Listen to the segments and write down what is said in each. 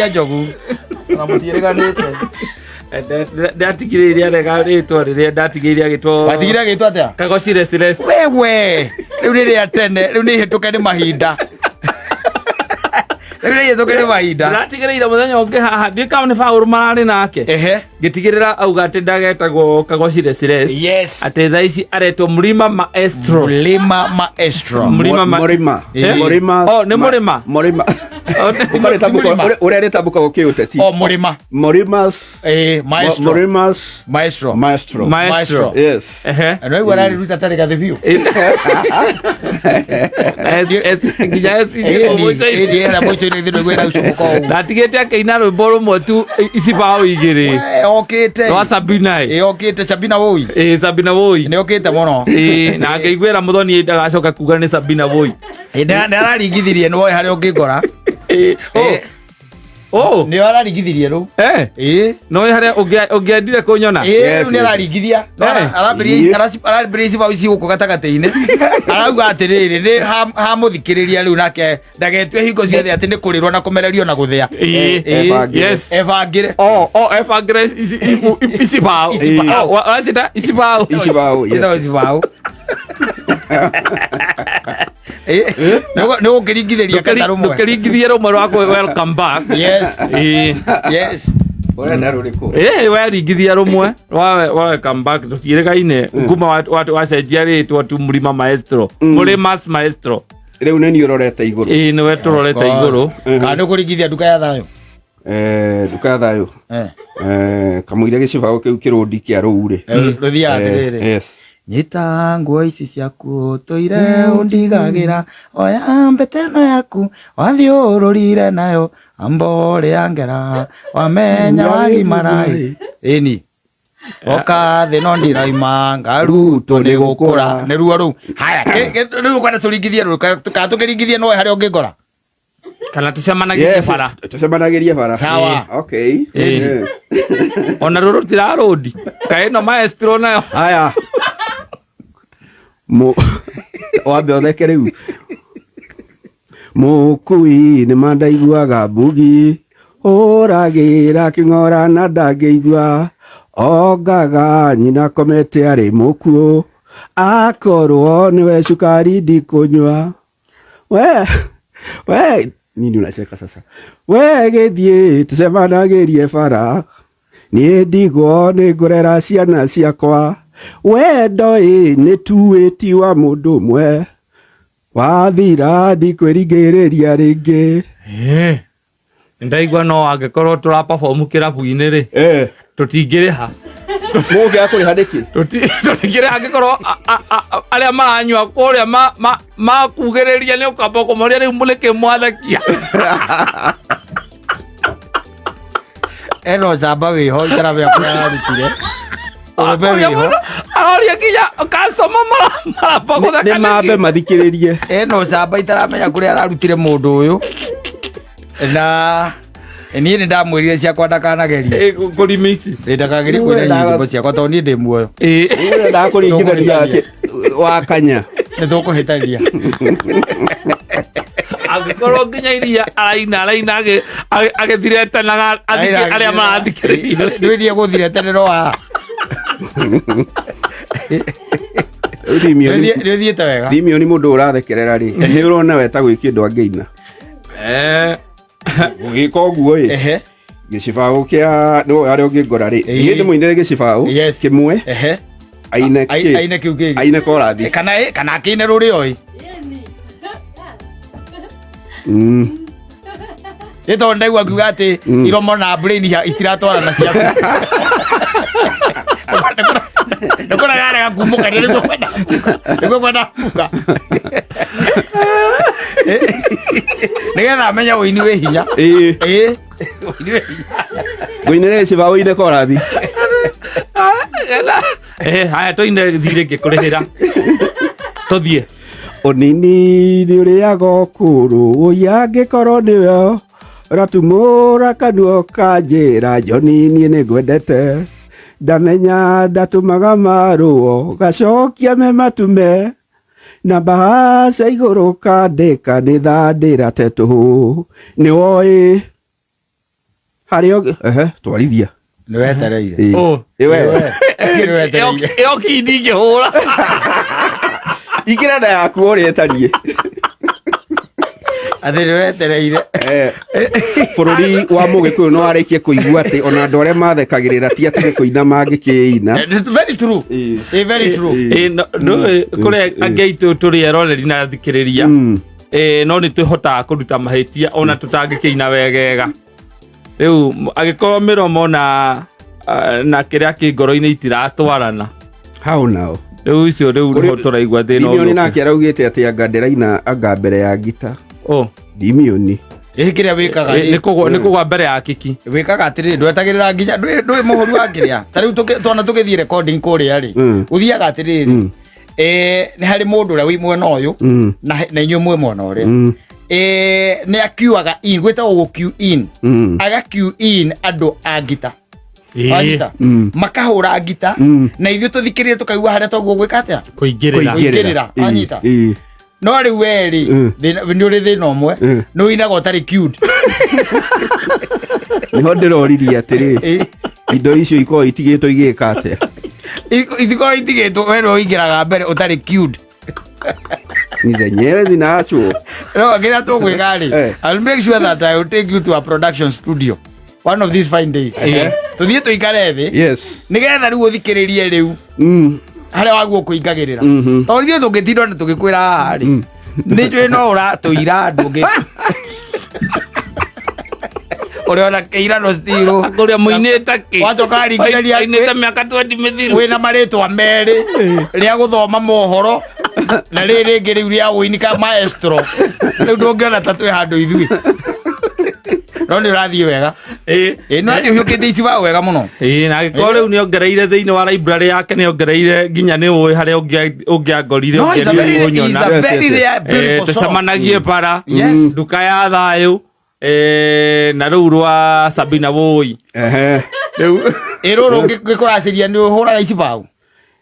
Kĩa Njogu na mũtiĩrĩganĩte. Ndatigire arega rĩtwa rĩrĩa ndatigĩire agĩtwo. Watigire agĩtwo atĩa? Kagocire. Wewe rĩu nĩ rĩa tene, rĩu nĩ ihĩtũke nĩ mahinda, rĩu nĩ ihĩtũke nĩ mahinda. Ndatigĩrĩire mũthenya ũngĩ haha ndiĩ kama nĩ Paũlũ mararĩ nake. Ngĩtigĩrĩra auga atĩ ndagetagwo Kagocire Cires. Atĩ thaa ici aretwo Mlima Maestro. Mlima Maestro. Mlima Mũrĩma. Eh? Mũrĩma. Oh, nĩ Mũrĩma. Mũrĩma. Mũrĩma. Ũrĩa rĩtambũkagwo kĩũteti. O Mũrĩma. Mũrĩmas. Maestro. Mũrĩmas. Maestro. Maestro. Maestro. Yes. Na rĩu ararĩruta tarĩ gathĩ biũ. Nginya S Ĩĩ, ĩĩ, mũico-inĩ thĩ ndũiguĩra ũcũgũka ũguo. Ndatigĩte akĩina rwĩmbo rũmwe tu icibaũ igĩrĩ. Eh, okĩte. Rwa Sabina. Ĩ, okĩte Sabina woi. Ĩ, Sabina woi. Nĩ okĩte mũno. Ĩ, na ngĩiguĩra mũthoni ndagacoka kuga nĩ Sabina woi. Ĩ, nĩ araringithirie nĩ woĩ harĩa ũngĩngora. Ĩ, oh. Ĩ. Oh. Nĩ araringithirie rĩu. Eh. Ĩ. No harĩa ũngĩendire kũnyona. Ĩ, rĩu nĩ araringithia. No arambĩrĩria icibaũ ici gũkũ gatagatĩ-inĩ. Arauga atĩrĩrĩ, nĩ hamũthikĩrĩria rĩu nake ndagetue hingo ciothe atĩ nĩ kũrĩrwo na kũmererio na gũthĩa. Ĩ. Ĩ. Yes. Ebangĩre. Oh, oh, ebangĩre icibaũ. Icibaũ. Ũracita icibaũ. Icibaũ, yes. Ciĩtagwo icibaũ. Nĩ gũkĩringithĩria kata rũmwe. Ndũkĩringithie rũmwe rwa kwĩ welcome back. Yes. Ĩ. Yes. Ũrenda rũrĩkũ? Ĩ, weringithia rũmwe rwa welcome back tũtiĩrĩgaine kuma wacenjia rĩtwa tu Mlima Maestro. Mũrĩmas Maestro. Rĩu nĩ niĩ ũrorete igũrũ. Ĩ, nĩwe tũrorete igũrũ. Kana nĩ ũkũringithia nduka ya thayũ? Nduka ya thayũ. Kamũira gĩcibaũ kĩu kĩrũndi kĩa rũu rĩ. Rũthiaga atĩrĩrĩ. Yes. Nyita nguo ici ciaku ũtũire ũndigagĩra, oya mbete ĩno yaku wathiũrũrire nayo, amba ũrĩa ngera wamenya wagimara. Ĩni oka thĩ no ndiraima ngarutwo nĩ gũkũra nĩ ruo rũu. Haya, rĩu ũkwenda tũringithie rũu kana tũkĩringithie nowe harĩa ũngĩngora? Kana tũcemanagĩrie Yes. bara. Tũcemanagĩrie bara. Sawa. Okay. Ona rũrũ tirarũndi kaĩ ĩno maestro nayo. Haya. Wambe ũtheke rĩu. Mũkui nĩ mandaiguaga mbugi ũragĩra kĩng'ora na ndangĩigua ongaga nyina komete arĩ mũkuũ akorwo nĩwe cukari ndikũnyua. We, we, nini unacheka sasa? We gĩthiĩ tũcemanagĩrie bara niĩ ndigwo nĩ ngũrera ciana ciakwa wendo ĩ nĩ tuĩ ti wa mũndũ ũmwe wathira ndikwĩringĩrĩria rĩngĩ. Ndaigua no angĩkorwo tũra perform kĩrabu-inĩ rĩ, tũtingĩrĩha. Mũngĩaga kũrĩha nĩkĩ? Tũtingĩrĩha angĩkorwo arĩa maranyua kũrĩa makugĩrĩria nĩ ũkamba kũmoria rĩu nĩkĩ mwathekia. Eno njamba wĩho itaramenya kũrĩa ararutire. Ũrũme wĩho. Aroria nginya customer maramba gũtheka Nĩ mambe nĩkĩ? mathikĩrĩrie. Eno njamba itaramenya kũrĩa ararutire mũndũ ũyũ. Na niĩ nĩ ndamwĩrire ciakwa ndakanagerie. Ĩ, kũrimix. Ĩ, ndakagerie kũina nyĩmbo ciakwa tondũ niĩ ndĩ muoyo. Ĩ. Ũrenda kũringithania atĩ wakanya. Nĩ tũkũhĩtania. Angĩkorwo nginya iria araina araina agĩthiretanaga arĩa marathikĩrĩria. Ndwĩrie gũthiretanĩro wa. Rĩu Thimioni, Nĩ ũthiĩte wega. Thimioni mũndũ ũrathekerera rĩ, nĩ ũrona we ta gwĩ kĩndũ angĩina. Gũgĩka ũguo ĩ. Gĩcibaũ kĩa nĩ harĩa ũngĩngora rĩ. Niĩ ndĩmũinĩre gĩcibaũ kĩmwe. Aine kĩ? Aine kĩu kĩngĩ. Aine korathi. Kana kana akĩine rũrĩa ĩ. Nĩ tondũ ndaigua ngiuga atĩ iromo na brain itiratwarana ciaku. Nĩ kũrega kumũka nĩguo kwenda nĩguo kwenda kuga. Nĩgetha amenye ũini wĩ hinya. Ĩĩ. Ĩĩ. Ũini wĩ hinya. Ngũinĩre gĩcibaũ ũine korathi. Haya tũine thirĩ ngĩkũrĩhĩra. Tũthiĩ. Ũnini nĩ ũrĩaga ũkũrũ ũi angĩkorwo nĩwe ũratumũra kanua ũkanjĩra John niĩ nĩ ngwendete ndamenya ndatũmaga marũo gacokia me matume na mbahaca igũrũ kandĩka nĩ thandĩra te tũhũ nĩ woĩ. Harĩa ehe twarithia. Nĩ wetereire. Ĩĩ. Oh. Ĩ we. Nĩ wetereire. Ĩyo kii ndingĩhũra. Ingĩra nda yaku ũrĩa ĩtariĩ. Atĩ nĩ wetereire. Eh, bũrũri wa mũgĩkũyũ no warĩkie kũigua atĩ ona andũ arĩa mathekagĩrĩra ti atĩ nĩ kũina mangĩkĩina. It's very true. Ĩĩ. Ĩĩ, very true. Ĩĩ, ndũĩ kũrĩ angĩ aitũ tũrĩ eroreri na athikĩrĩria. Ĩĩ, no nĩ twĩhotaga kũruta mahĩtia ona tũtangĩkĩina wegega. Rĩu angĩkorwo mĩromo na na kĩrĩa kĩ ngoro-inĩ itiratwarana. How now? Rĩu icio rĩu nĩho tũraigua thĩna Dimioni ũgĩũka. nake araugĩte atĩ anga ndĩraina anga mbere ya ngita. Oh. Dimioni. Ĩĩ, kĩrĩa wĩkaga Ĩ, nĩ kũgwa mbere ya kiki. Wĩkaga atĩrĩrĩ, ndwetagĩrĩra nginya ndũĩ mũhũri wa kĩrĩa. Ta rĩu twana tũgĩthiĩ recording kũrĩa rĩ, gũthiaga atĩrĩrĩ, nĩ harĩ mũndũ ũrĩa wĩ mwena ũyũ na inyuĩ mwĩ mwena ũrĩa. Nĩ akiuaga in, gwĩtagwo gũ cue in. Aga cue in andũ a ngita. Wanyita? Makahũra ngita na ithuĩ tũthikĩrĩrie tũkaigua harĩa toguo gwĩka atĩa? Kũingĩrĩra. Kũingĩrĩra. Wanyita? No rĩu we rĩ, nĩ ũrĩ thĩna ũmwe, nĩ ũinaga ũtarĩ cued. Nĩho ndĩroririe atĩrĩ, indo icio ikoragwo itigĩtwo igĩka atĩa? Itikoragwo itigĩtwo, we nĩwe ũingĩraga mbere ũtarĩ cued. Ni zenyewe zinaachwo. No, kĩrĩa tũgwĩka rĩ, I'll make sure that I will take you to a production studio one of these fine days. Tũthiĩ tũikare thĩ. Yes. Nĩgetha rĩu ũthikĩrĩrie rĩu harĩa waguo kũingagĩrĩra. Tondũ ithuĩ tũngĩtinda na tũgĩkwĩra haha rĩ, nĩ njũĩ no ũratũira ndũngĩ. Ũrĩ ona kĩirano still. Kũrĩa mũinĩte kĩ? Wacoka waringithania Ainĩte mĩaka 20 mĩthiru. Wĩna marĩtwa merĩ rĩa gũthoma mohoro na rĩrĩ rĩngĩ rĩu rĩa ũini ka maestro. Rĩu ndũngĩona ta twĩ handũ ithuĩ. No nĩ ũrathiĩ wega. Ĩĩ. Ĩĩ, nĩ ũrathiĩ ũhiũkĩte icibaũ wega mũno. Ĩĩ, na angĩkorwo rĩu nĩongereire thĩinĩ wa library yake, nĩongereire nginya nĩ ũĩ harĩa ũngĩangorire, No, it's a ũngĩendire very, it's kũnyona. a Yes, very yes, yes. rare, beautiful song. Tũcemanagie bara. Yes. Nduka ya thayũ. Na rũu rwa Sabina Woi. Ehe. Rĩu Ĩ, rũrũ ngĩkũracĩria nĩ ũhũraga icibaũ.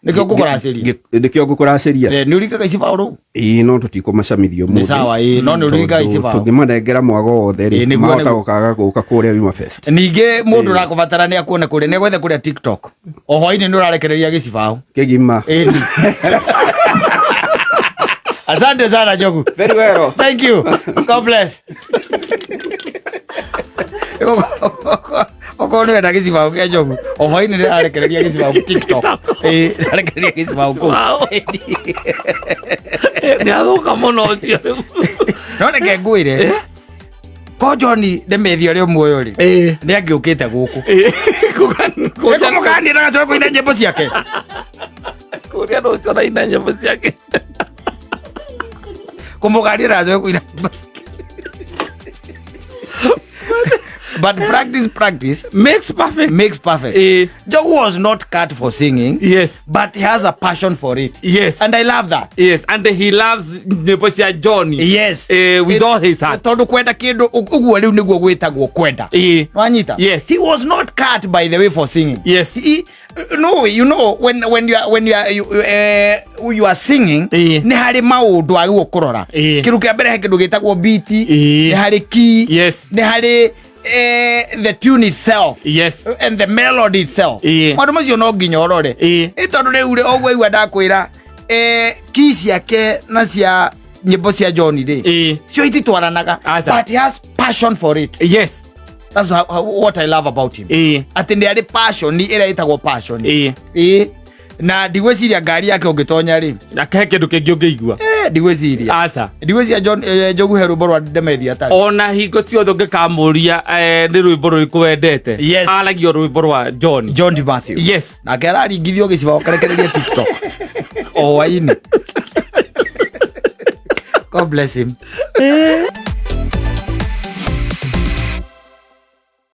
Nĩkĩo ngũkũracĩria. Nĩkĩo ngũkũracĩria. Nĩ ũringaga icibaũ rũu? Ĩĩ, no tũtikũmacamithia ũmũthĩ. Nĩ sawa, ĩĩ, no nĩ ũringaga icibaũ. Tũngĩmanengera mwago wothe Ĩĩ, rĩ, nĩguo, mahota nĩguo. gũkaga gũka kũrĩa Wima Fest. Ningĩ mũndũ ũrakũbatara nĩ akuone kũrĩa, nĩ agwethe kũrĩa TikTok. O hwainĩ nĩ ũrarekereria gĩcibaũ. Kĩgima. Ĩni. Asante sana Njogu. Very well. Thank you. God bless. Okorwo nĩ wenda gĩcibaũ kĩa Njogu, o hwainĩ nĩ ararekereria gĩcibaũ TikTok. Ĩĩ, nĩararekereria gĩcibaũ kũu. Nĩ athũka mũno ũcio. No reke ngwĩre, ko John Demethi ũrĩa muoyo rĩ, nĩ angĩũkĩte gũkũ. Nĩkũmũkania ndagacoke kũina nyĩmbo ciake. Kũrĩa no ũcio ũraina nyĩmbo ciake. Kũmũkania ndagacoke kũina nyĩmbo ciake. But practice makes perfect. Makes perfect. Njogu was not cut for singing. Yes. But he has a passion for it. Yes. And I love that. Yes, and he loves nyĩmbo cia Johnny. Yes. With all his heart. Tondũ kwenda kĩndũ ũguo rĩu nĩguo gwĩtagwo kwenda. Wanyita? Yes. He was not cut by the way for singing. Yes. He, no, you know when you are, when you are, you, you are singing, nĩ harĩ maũndũ agĩrĩirwo kũrora. Kĩndũ kĩa mbere he kĩndũ gĩtagwo beat, nĩ harĩ key, Yes. nĩ harĩ the tune itself. Yes. And the melody itself. Maũndũ macio no nginya ũrore. Ĩ tondũ rĩu rĩ, ũguo aigua ndakwĩra, key ciake na cia nyĩmbo cia John rĩ, cio ititwaranaga. Aca. But he has passion for it. Yes. That's what I love about him. Atĩ nĩ arĩ passion ĩrĩa ĩtagwo passion. Na ndigwĩciria ngari yake ũngĩtonya rĩ. Na he kĩndũ kĩngĩ ũngĩigua. Ndigwĩciria. Aca. Ndigwĩciria John, Njogu he rwĩmbo rwa Demethi atarĩ. Ona hingo ciothe ũngĩkamũria, nĩ rwĩmbo rũrĩkũ wendete. Yes. Aragia rwĩmbo rwa John. John D. Matthew. Yes. Nake araringithio gĩcibaũ karekereria TikTok. O hwainĩ. God bless him.